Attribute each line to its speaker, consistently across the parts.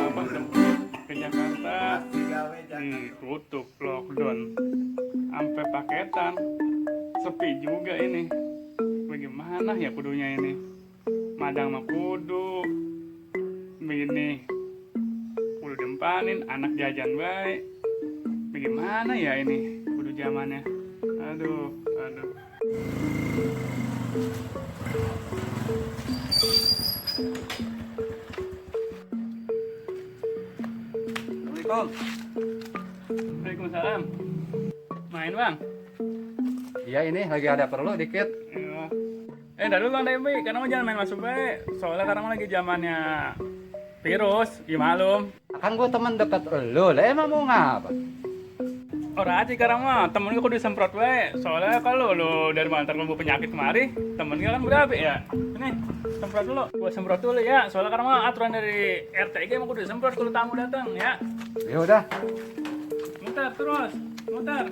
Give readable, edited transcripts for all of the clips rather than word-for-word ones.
Speaker 1: apa sempet ke Jakarta ditutup lockdown sampai paketan sepi juga ini. Bagaimana ya kudunya ini? Madang mah kudu begini kudu dempanin anak jajan baik. Bagaimana ya ini kudu zamannya? Aduh.
Speaker 2: Assalamualaikum.
Speaker 1: Waalaikumsalam. Main bang?
Speaker 2: Iya ini lagi ada perlu dikit.
Speaker 1: Iya. Dah dulu bang Dewi, karena mau jangan main masuk baik. Soalnya sekarang lagi zamannya virus, gimana malum?
Speaker 2: Kan gue teman dekat lo, lah emang mau ngapa?
Speaker 1: Orang aja sekarang mah temen gue kudu disemprot baik. Soalnya kalau lo dari mana terkena penyakit kemari, temen gue kan berabe ya. Ini semprot dulu, gue semprot dulu ya. Soalnya karena mah aturan dari RT emang kudu disemprot kalau tamu datang ya.
Speaker 2: Ya udah.
Speaker 1: Muter terus, muter.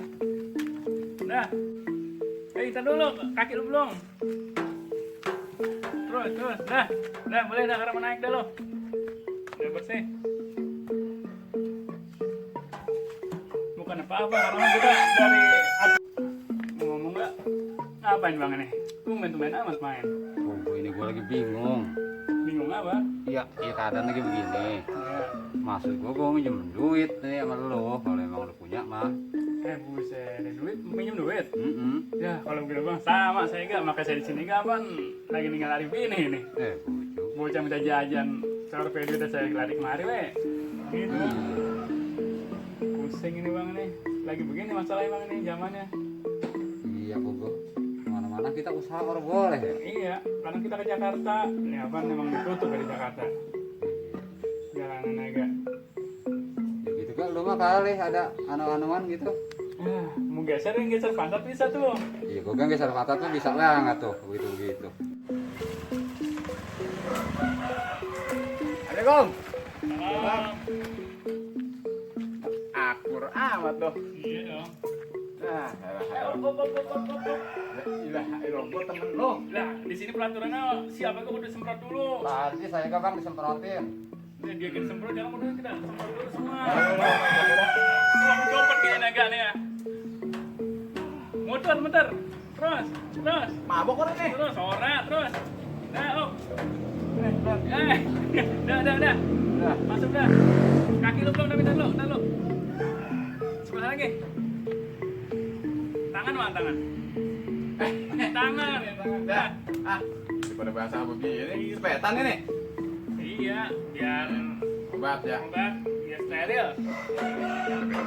Speaker 1: Udah. Kita dulu, kaki lu belum. Terus, dah. Udah, boleh dah karena naik dah lo. Udah bersih. Bukan apa-apa, karena kita dari ngomong nggak? Ngapain bang ini? Tumben amat main.
Speaker 2: Oh, ini gue lagi bingung.
Speaker 1: Bingung apa?
Speaker 2: Iya keadaan lagi begini.
Speaker 1: Ya.
Speaker 2: Maksud gue minjem duit nih sama lo, kalau emang lo punya mah.
Speaker 1: Buset, ada duit, minjem duit.
Speaker 2: Mm-mm.
Speaker 1: Ya, kalau begitu bang, sama saya enggak, makanya saya di sini kapan lagi ninggal hari ini nih.
Speaker 2: Bujuk.
Speaker 1: Bocah minta jajan, cara duit saya lari kemari we. Gitu. Pusing ini bang nih, lagi begini masalahnya bang ini zamannya.
Speaker 2: Iya Bogo, kemana-mana kita usaha kalau boleh ya.
Speaker 1: Iya, karena kita ke Jakarta, ini apa memang ditutup dari Jakarta. Jalanan agak.
Speaker 2: Ya gitu kan, lo mah kali ada anu-anuan gitu.
Speaker 1: Mau geser pantat bisa tuh.
Speaker 2: Iya, gue kan geser mata tuh bisa banget tuh, begitu.
Speaker 3: Assalamualaikum.
Speaker 1: Salam.
Speaker 3: Akur amat loh.
Speaker 1: Iya dong.
Speaker 3: Nah, gue temen lo.
Speaker 1: Nah, di sini peraturannya siapa yang kudu semprot dulu.
Speaker 2: Tadi saya kan bang disemprotin.
Speaker 1: Dia kita semprot, jangan udah kita semprot dulu semua. Kalau mencopot gini agak nih ya. Muter. Terus.
Speaker 3: Mabok orang nih.
Speaker 1: Terus, ora, terus. Dah, om. Dah. Masuk dah. Kaki lu belum, tapi dah lu. Sebelah lagi. Tangan. Tangan.
Speaker 3: Dah. Daripada bahasa begini, sepetan ini.
Speaker 1: Iya, biar
Speaker 3: Obat ya.
Speaker 1: biar steril.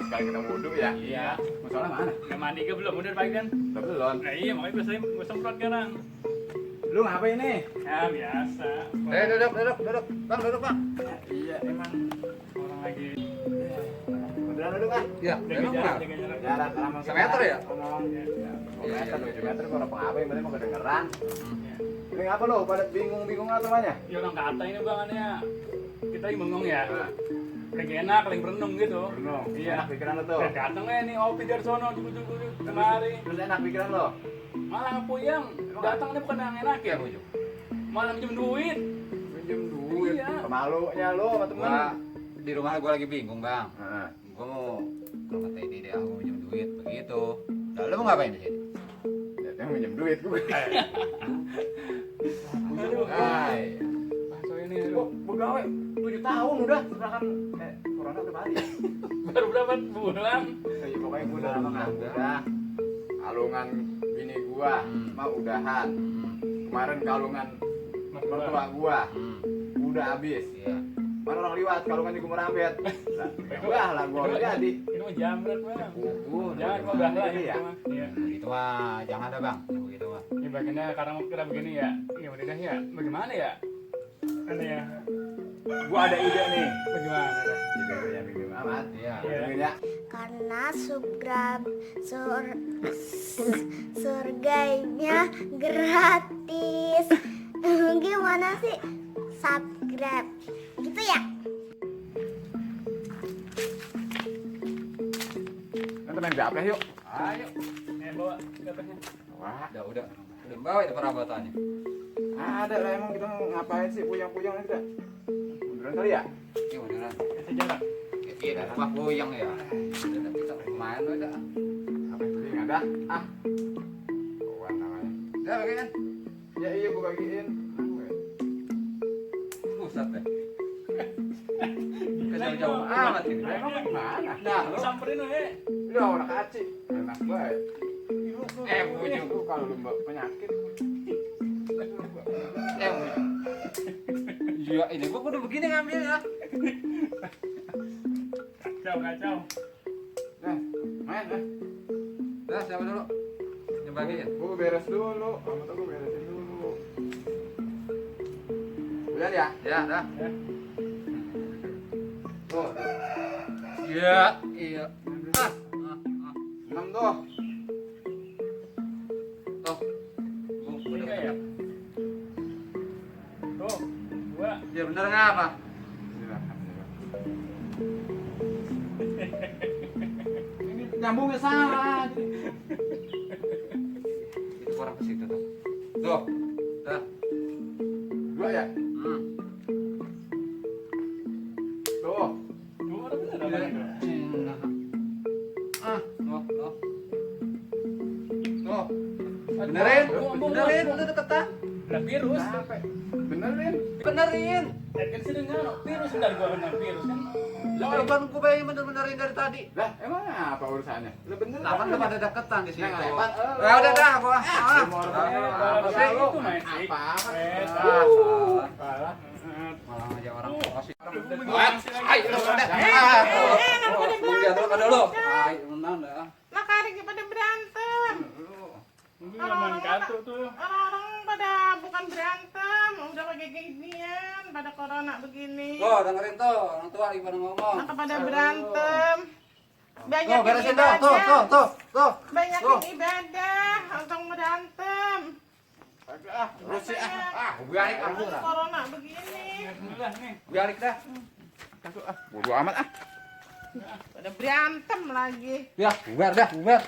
Speaker 3: Sekali kita wudhu ya.
Speaker 1: Iya.
Speaker 3: Masalah mana?
Speaker 1: Udah mandi ke belum? Udah pagi kan?
Speaker 3: Udah belum.
Speaker 1: Nah iya, makanya gue semprot sekarang.
Speaker 3: Lu ngapain nih?
Speaker 1: Ya biasa.
Speaker 2: Duduk. Bang, duduk bang.
Speaker 3: Iya, emang.
Speaker 1: Orang lagi
Speaker 3: Beneran duduk kan?
Speaker 2: Iya,
Speaker 1: jaga jarak.
Speaker 3: Jarak lama.
Speaker 2: Semeter ya?
Speaker 3: Ngomong.
Speaker 1: Iya.
Speaker 3: Meter, 7 meter, kalau apa yang berarti mau kedengeran.
Speaker 1: Iya.
Speaker 3: Ini ngapa lo? Pada bingung apa namanya?
Speaker 1: Ya orang kata ini bangannya. Kita lagi bengong ya. Lagi enak, lagi berenung gitu.
Speaker 3: Berenung.
Speaker 1: Iya.
Speaker 3: Enak pikiran lo tuh.
Speaker 1: Dan datang nih Opi dari sono, duduk kemari.
Speaker 3: Terus enak pikiran lo?
Speaker 1: Malah puyeng. Datang ini bukan yang enak ya.
Speaker 2: Bujuk.
Speaker 1: Malah minjem duit.
Speaker 3: Pinjem duit.
Speaker 1: Iya.
Speaker 3: Pemalunya lo sama temen.
Speaker 2: Gua di rumah gue lagi bingung bang.
Speaker 3: Nah,
Speaker 2: Gue mau ke rumah Teddy deh, aku mau minjem duit begitu. Nah, lo mau ngapain di sini?
Speaker 3: yang minjem duit gue.
Speaker 1: Aduh.
Speaker 3: Hai.
Speaker 1: Bahasa ini
Speaker 3: Gua begawe 7 tahun udah sedangkan corona udah balik.
Speaker 1: baru berapa bulan?
Speaker 3: Ya pokoknya gua udah lama kan udah. Kalungan bini gua mau udahan. Kemarin kalungan mertua gua udah habis.
Speaker 2: Iya.
Speaker 3: Mana orang liwat kalungan di kumur ambet. Lah, udah lah gua udah jadi.
Speaker 1: Ini mah jamret bang. Jangan
Speaker 3: Udah
Speaker 1: udah lah
Speaker 3: ya.
Speaker 1: ya. Iya.
Speaker 2: Begitu mah jangan ada bang, begitu mah.
Speaker 1: Ini bagiannya karena kira begini ya. Ya udah dah ya. Bagaimana ya? Ada ya.
Speaker 3: Gua ada ide nih.
Speaker 1: Bagaimana?
Speaker 3: Idenya bingung amat.
Speaker 2: Iya.
Speaker 1: Iya.
Speaker 3: Ya.
Speaker 4: Karena surganya gratis. Gimana sih? Subscribe gitu ya?
Speaker 3: Nanti main gapleh yuk.
Speaker 2: Ayo.
Speaker 1: Bawa katanya.
Speaker 3: Wah,
Speaker 2: Udah bawa itu perabotannya.
Speaker 3: ada lah emang kita mau ngapain sih puyang-puyang kita. Beneran kali ya?
Speaker 2: kaki beneran.
Speaker 1: Sejarah.
Speaker 2: Iya, dah rumah goyang ya. Udah kita main udah.
Speaker 3: Apa itu nggak ada? Ah, kawan namanya.
Speaker 2: Udah bagian.
Speaker 3: Ya iya gua bagiin.
Speaker 2: Pusat deh. Jauh-jauh amat ini.
Speaker 3: Emang gimana?
Speaker 2: Nah,
Speaker 1: Lu
Speaker 2: lu
Speaker 1: samperin we.
Speaker 3: Ya orang kaci. Enak banget.
Speaker 2: bujuk.
Speaker 3: Lu kalau lu penyakit.
Speaker 2: bujuk. Iya, ini gua kudu begini ngambil ya.
Speaker 1: Kacau.
Speaker 3: Nah, main dah.
Speaker 2: Dah, siapa dulu? Yang bagian.
Speaker 3: Gua beres dulu. Kamu tuh gua beresin dulu. Udah ya?
Speaker 2: Ya, dah.
Speaker 3: Tuh.
Speaker 2: Iya, iya. Ah.
Speaker 3: 6 tuh.
Speaker 2: Tuh.
Speaker 1: Tiga ya. Tuh, 2.
Speaker 2: Ya bener ngapa?
Speaker 3: Ini nyambungnya salah.
Speaker 2: Itu orang ke situ tuh. Tuh. Dah.
Speaker 3: 2 ya? Tuh.
Speaker 1: 2 udah bener apa itu?
Speaker 2: Ah, tuh, tuh. Tuh. Benerin, benerin, udah deketan.
Speaker 1: Ada virus.
Speaker 3: Capek. Benerin.
Speaker 2: Benerin.
Speaker 1: Kan sih dengar virus bentar gua kena virus kan.
Speaker 2: Lah kan gua pengen bener-benerin dari tadi.
Speaker 3: Lah, emang apa urusannya? Lu bener.
Speaker 2: Lah kan pada deketan di situ.
Speaker 3: Nah, lewat,
Speaker 2: Ya udah dah gua.
Speaker 1: Kalau
Speaker 2: Apa
Speaker 1: itu main sih.
Speaker 3: Apa?
Speaker 1: Kalah.
Speaker 2: Malah aja orang kasih.
Speaker 1: Ayo,
Speaker 2: Lihat dulu kan dulu. Ayo menang dah.
Speaker 5: Makanya pada berantem.
Speaker 1: Ini zaman kartu tuh.
Speaker 5: Orang-orang pada bukan berantem, udah pakai ginian, pada corona begini.
Speaker 2: Tuh, dengerin tuh, orang tua lagi pada ngomong.
Speaker 5: Maka pada berantem. Banyak
Speaker 2: Tuh,
Speaker 5: yang
Speaker 2: beresin tuh,
Speaker 5: ibadah.
Speaker 2: tuh.
Speaker 5: Banyak
Speaker 2: Tuh.
Speaker 5: yang ibadah, untung berantem.
Speaker 3: Ah, terus sih ah.
Speaker 2: Biarik
Speaker 5: Ada
Speaker 2: aku dah.
Speaker 5: corona begini.
Speaker 1: Bismillah nih.
Speaker 2: Biarik dah.
Speaker 3: Bodo amat ah.
Speaker 5: Pada berantem lagi.
Speaker 2: Ya, bubar dah, bubar.